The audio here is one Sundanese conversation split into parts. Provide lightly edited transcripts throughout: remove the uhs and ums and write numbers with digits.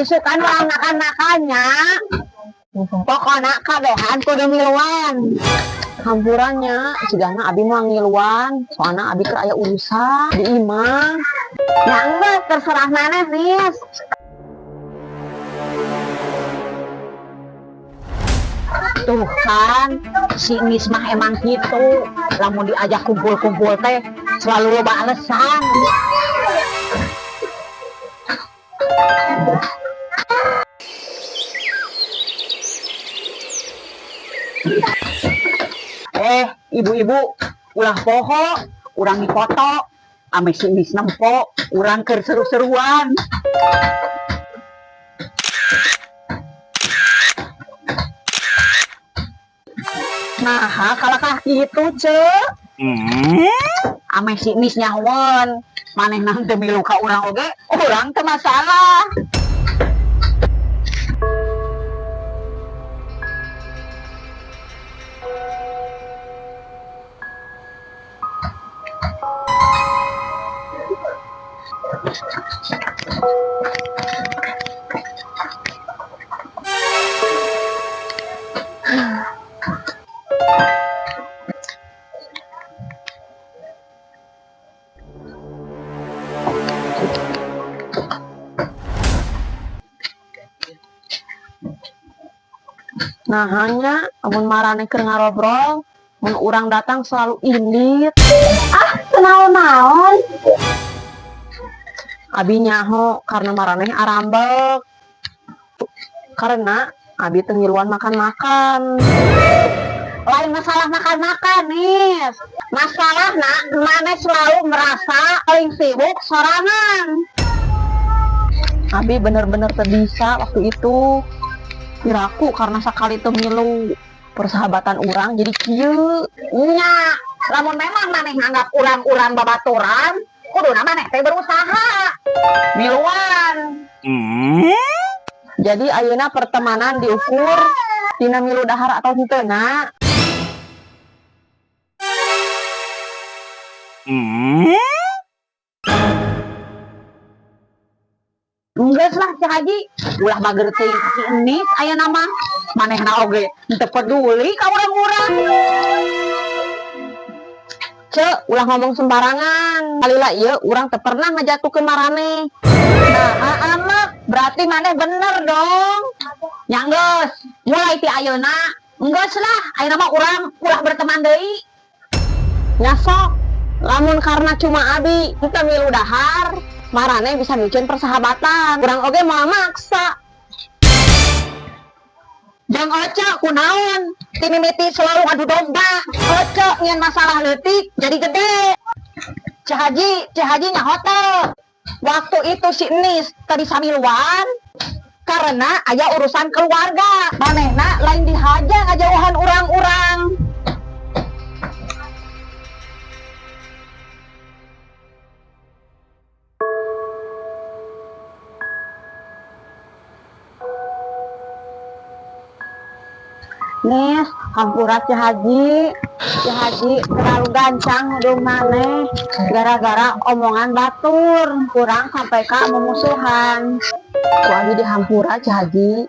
Isukan urang makan-makannya. Pokoknya kabehan kudu miluan. Hampura nya, cigana abi moal ngiluan, soalna abi keur aya urusan di imah. Ya enggak, terserah maneh, Nis. Tuh kan, si Nis mah emang gitu. Lamun diajak kumpul-kumpul teh selalu loba alasan. Eh, ibu-ibu, ulah poho, urang dipoto, ameh si Nis nempo, urang keur seru-seruan. Nah, kalakah gitu, Cek. Ameh si Nis nyahoan, manehna teu milu ka urang oge, urang teu masalah. Nah, hanya amun maraneh keur ngarobrol, mun urang datang selalu indit. Ah, naon-naon. Abi nyaho karena maraneh arambek. Karena abi teu ngiluan makan-makan. Lain masalah makan-makan nih. Masalahna maneh selalu merasa paling sibuk sorangan. Abi bener-bener teu bisa waktu itu. Piraku karena sakali teu milu persahabatan urang jadi kieu. Nya, lamun memang maneh nganggap urang-urang babaturan, kuduna maneh teh berusaha. Miluan. Jadi ayeuna pertemanan diukur tina milu dahar atau henteu na. Enggeus lah, Ceu Haji, ulah bager teuing ka si Enis ayeuna mah. Manehna oge henteu peduli ka urang-urang. Cek, ulah ngomong sembarangan. Kalila ieu urang teu pernah ngajatuhkeun maraneh. Nah, anak, berarti maneh bener dong. Nya geus, mulai ti ayeuna, enggeus lah, ayeuna mah urang ulah berteman deui. Nya sok, lamun karena cuma abi teu milu dahar, maraneh bisa miceun persahabatan. Urang oge moal maksa. Jang Oce kunaon? Ti mimiti selalu ngadu domba. Oce nyian masalah leutik jadi gede. Ceu Haji, Ceu Haji nyaho teu? Waktu itu si Enis tadi samiluan karena aya urusan keluarga. Manehna lain dihaja ngajauhan urang-urang. Nis, hampura Ceu Haji. Ceu Haji terlalu gancang nuduh maneh gara-gara omongan batur, kurang sampai ka memusuhan. Ku abi dihampura, Ceu Haji.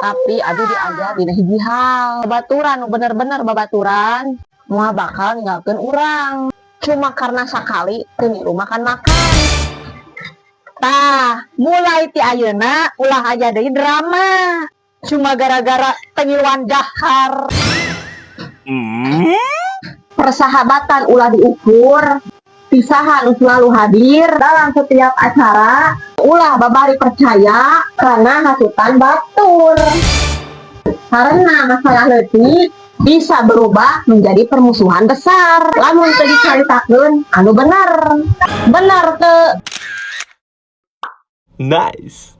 Tapi abi diajar dina hiji hal. Babaturan nu bener-bener babaturan moal bakal ninggalkeun urang. Cuma karena sakali teu milu makan-makan. Tah, mulai ti ayeuna ulah aya deui drama. Cuma gara-gara teu ngiluan dahar. Persahabatan ulah diukur, ti saha nu selalu hadir dalam setiap acara, ulah babari percaya karena hasutan batur. Karena masalah leutik bisa berubah menjadi permusuhan besar. Lamun teu dicaritakeun anu bener. Bener teu? Nice.